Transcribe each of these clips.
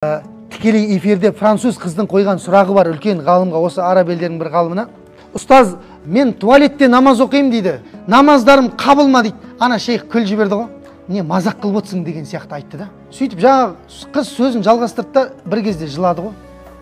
Тікелей эфирде француз қыздың қойған сұрағы бар үлкен ғалымға, осы араб елдерінің бір ғалымына. Ұстаз, мен туалетте намаз оқимын дейді, намаздарым қабыл ма дейді. Ана шейх күл жіберді ғой, не мазақ қылып отырсың деген сияқты айтты да. Сөйтіп жаңағы қыз сөзін жалғастырды да, бір кезде жылады ғой.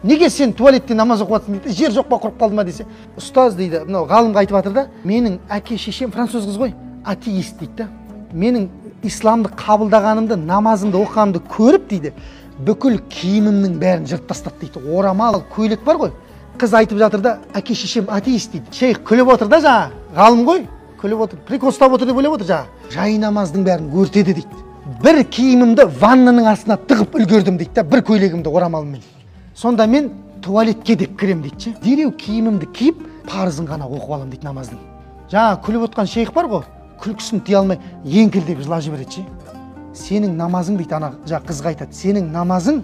Неге сен туалетте намаз оқып жатырсың дейді, жер жоқ па, құрып қалды ма десе. Ұстаз дейді, мынау ғалымға айтып жатыр да, менің әке шешем француз қыз ғой, атеист дейді да. Менің исламды қабылдағанымды, намазымды оқығанымды көріп дейді, бүкіл киімімнің бәрін жырып тастады дейді. Орамал, көйлек бар ғой. Қыз айтып жатыр да, әке шешем атеист дейді. Шейх күліп отыр да, жаңа ғалым ғой, күліп отыр, прикол ұстап отыр деп ойлап отыр жаңа. Жай намаздың бәрін өртеді дейді. Бір киімімді ваннаның астына тығып үлгердім дейді да, бір көйлегімді орамалыммен. Сонда мен туалетке деп кірем дейді ше. Дереу киімімді киіп, парызын ғана оқып аламын дейді намаздың. Жаңа күліп отқан шейх бар ғой, күлкісін тыя алмай еңкілдеп жылап жібереді ше. Сенің намазың дейді, ана жаңа қызға айтады, сенің намазың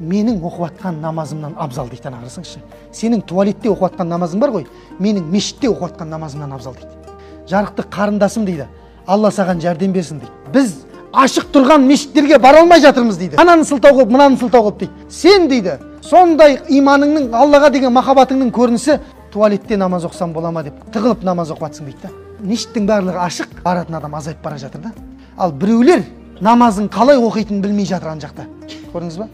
менің оқып жатқан намазымнан абзал дейді. Ана қарасаңшы, сенің туалетте оқып жатқан намазың бар ғой, менің мешітте оқып жатқан намазымнан абзал дейді. Жарықтық қарындасым дейді, Алла саған жәрдем берсін дейді. Біз ашық тұрған мешіттерге бара алмай жатырмыз дейді. Ананы сылтау қылып, мынаны сылтау қылып дейді. Сен дейді, сондай иманыңның, Аллаға деген махаббатыңның көрінісі туалетте намаз оқысам бола ма деп тығылып намаз оқып жатсың дейді да. Мешіттің барлығы ашық, баратын адам азайып бара жатыр да. Ал біреулер намазын қалай оқитынын білмей жатыр ана жақта. Көрдіңіз ба?